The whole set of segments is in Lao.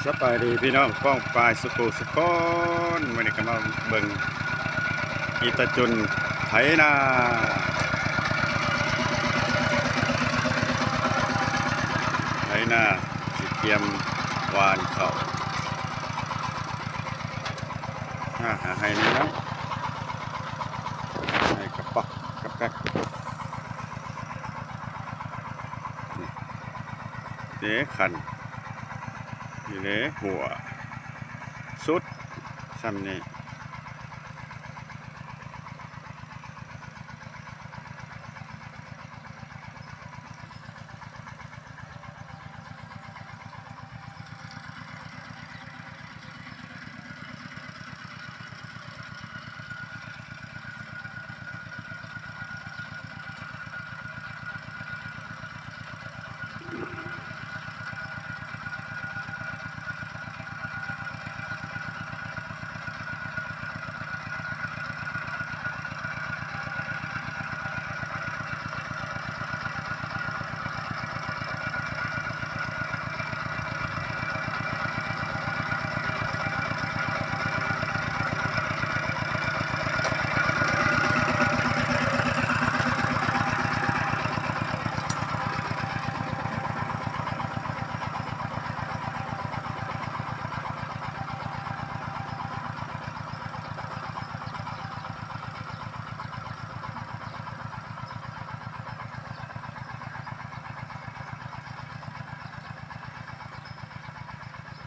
ສະບາຍດີພີ່ນ້ອງປ້ອງປາຍສຸຂູສຸຄົນ, ມື້ນີ້ກໍມາເບິ່ງອີຕາຈຸນໄຖນາ ໄຖນາຊິກຽມຫວ່ານເຂົ້າ. ອາ ຫາໄຮ່ນີ້ນະ ໄຮ່ກະປັກກະແປັກ ນີ້ເດ້ ຄັນນີ້ເດ້ ຫົວສຸດຊ່ຳນີ້.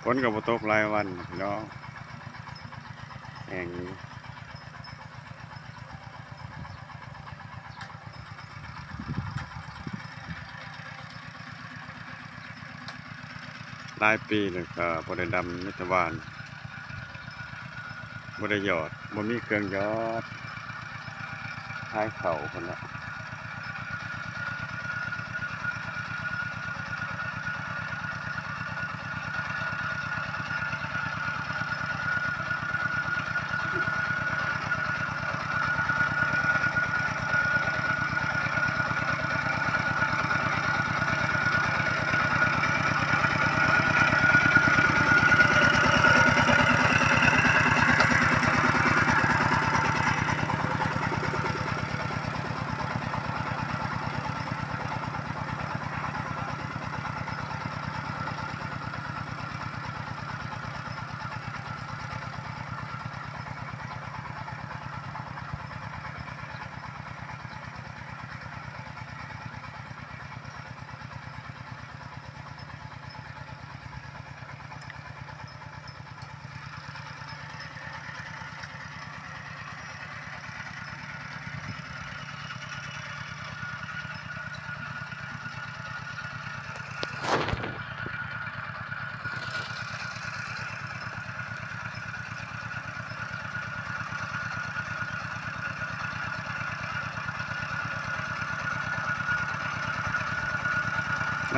ຝົນກໍບໍ່ຕົກຫຼາຍວັນພີ່ນ້ອງ, ແຫ້ງຢູ່. ຫຼາຍປີແລ້ວກໍບໍ່ໄດ້ດຳ ມີແຕ່ຫວ່ານ ບໍ່ໄດ້ຢອດ, ບໍ່ມີເຄື່ອງຢອດ ຂາຍເຂົ້າພຸ້ນແຫຼະ.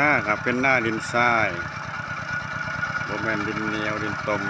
ນາກໍເປັນນາດິນຊາຍ ບໍ່ແມ່ນດິນໜຽວ ດິນຕົມ.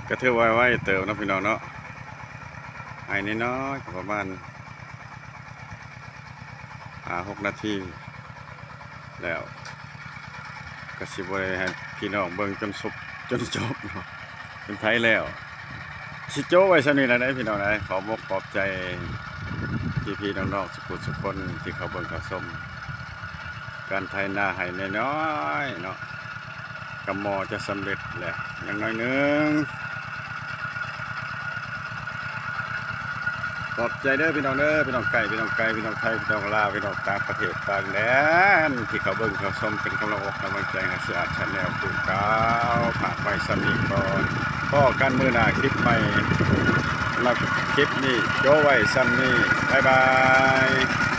ກໍຖືວ່າໄວເຕີບເນາະພີ່ນ້ອງເນາະ ໄຮ່ນ້ອຍໆ ກໍປະມານຫ້າຫົກນາທີແລ້ວ ກໍຊິບໍ່ໄດ້ໃຫ້ພີ່ນ້ອງເບິ່ງຈົນສຸບ ຈົນຈົບເນາະ ເປັນໄຖແລ້ວ ຊິໂຈະໄວ້ສ່ຳນີ້ລະເດ້ພີ່ນ້ອງເອີຍ ຂອບອົກຂອບໃຈພີ່ໆນ້ອງໆ ສຸກຄົນທີ່ເຂົ້າເບິ່ງເຂົ້າຊົມ ການໄຖນາໄຮ່ນ້ອຍໆເນາະ ກະໝໍ້ຈະສຳເລັດແລ້ວ ຢ່າງໜ້ອຍໜຶ່ງ ຂອບໃຈເດີພີ່ນ້ອງເດີ ພີ່ນ້ອງໃກ້ ພີ່ນ້ອງໄກ ພີ່ນ້ອງໄທ ພີ່ນ້ອງລາວ ພີ່ນ້ອງຕ່າງປະເທດຕ່າງແດນ ທີ່ເຂົ້າເບິ່ງເຂົ້າຊົມ ເປັນກຳລັງອົກກຳລັງໃຈໃຫ້ສະອາດ Channel ຄືເກົ່າ ຝາກໄວ້ສ່ຳນີ້ກ່ອນ ພໍ້ກັນມື້ໜ້າຄລິບໃໝ່ ສຳລັບຄລິບນີ້ໂຈະໄວ້ສ່ຳນີ້ ບາຍບາຍ.